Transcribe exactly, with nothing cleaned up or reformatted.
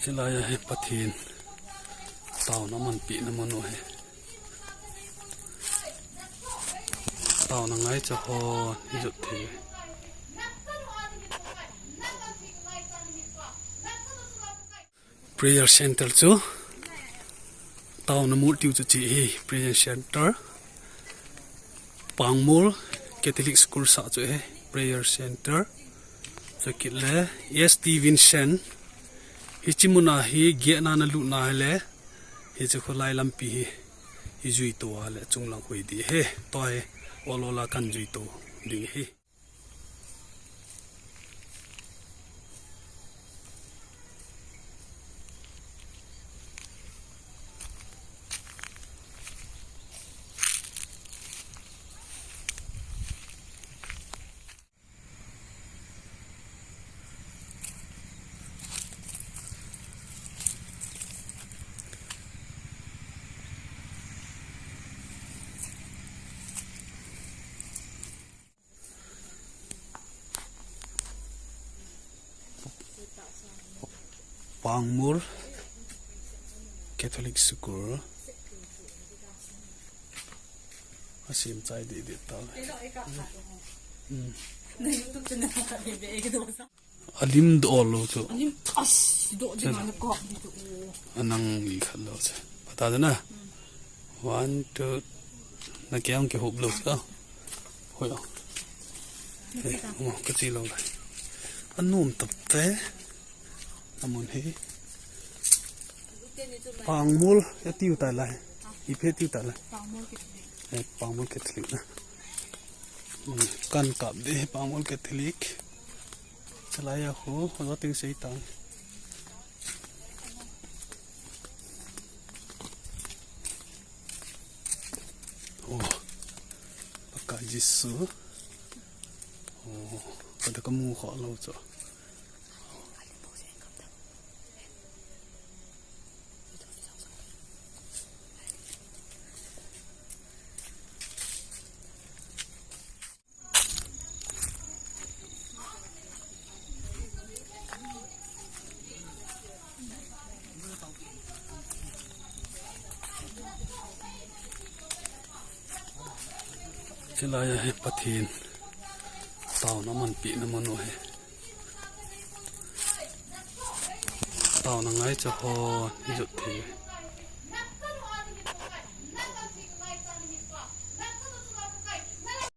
Chulai a hi Pathen taona manpeh na mun u hi. Taona ngaicha ho hi jot thei. Prayer Center chu taona murtiu chu chi hi Prayer Center. Pangmol Catholic School sa chu hi Prayer Center. Chukit le S T Vincent. Hichi muna hi giahna na lutna hi le. Hichi kholai lampi hi. Hi juito a le chunglang khui di hi. Tua hi ol ol a kan juito ding hi. Pangmol Catholic School. Asem chai deh deh ta. Hmm. Alim doh lou chu. Alim as doh ding a na kop ding chu. Anang li khat lou chu. Pata na. One, two. Na kiang kihop lou chu. Hoi o. Eh, mo ka chi lou lai. Anom tap te. Amun hi. Pangmol, ya tiu tai lai. Ipi tiu tai lai. Eh, Pangmol Catholic na. Hmm, kan kap de, Pangmol Catholic. Chulai a khu, lo ting sei tang. Oh, Pakai Jesu. Oh, kada kamu kha lou chu. Chulai a hi Pathen taona manpeh na mun u hi. Taona ngaicha ho hi jot thei.